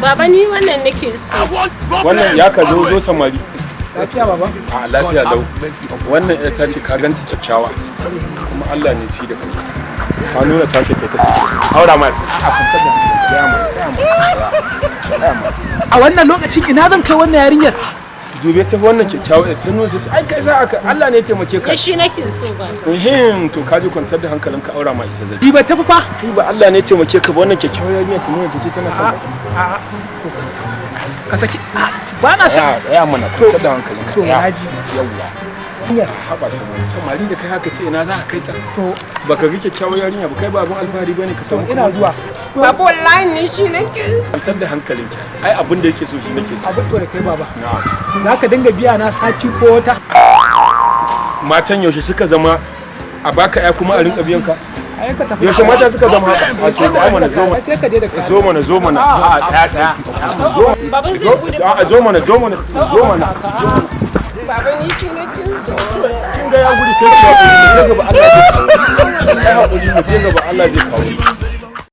Baba, ni wannan nake so. Wannan ya ka zo, zo samari. Lafiya, baba? A lafiya lau. Wannan ita ta ce ka ganta kyakkyawa. Kuma Allah ne ci da kai. Ta nuna ta ce kai ta aura mai. A kwantar da hankali. Tsaya mana, tsaya mana. Tsaya mana. A wannan lokacin ina zan kai wannan yarinyar? Dube ta, wannan kyakkyawa ta nuna ta ce ai kai za aka Allah ne ya taimake ka. Ni shi nake so ba. Ehem, to ka ji, kwantar da hankalinka, aura ma ita zai. Ba tafi fa. Kai ba Allah ne ya taimake ka ba, wannan kyakkyawar yarinya ta nuna ta ce tana son ka. A'a, ka saki, ba na sa. Tsaya, tsaya mana, kwantar da hankalinka. To, Tsaya. naji. Yawwa. Haba samari, samari da kai haka ce ina za ka kai ta? To. Baka ga kyakkyawar yarinya ba, kai ba abin alfahari bane ka samu. Ina zuwa. Baba, wallahi ni shi nake so. Kwantar da hankalinka. Ai abin da yake so shi nake so. Abin to da kai, baba, za ka dinga biya na sati ko wata? Matan yaushe suka zama a baka ya kuma a rinka biyan ka? Ai ka tafi. Yaushe mata suka zama haka? A ce tsaya mana, zo mana. Sai ka je da kai. Zo mana, zo mana. A tsaya, tsaya. Baba zai bude. A zo mana, zo mana, zo mana. Baba, ni shi nake so. Kin ga ya gudu, sai ki hakuri, mu je gaba, Allah zai kawo. Ai hakuri, mu je gaba, Allah zai kawo.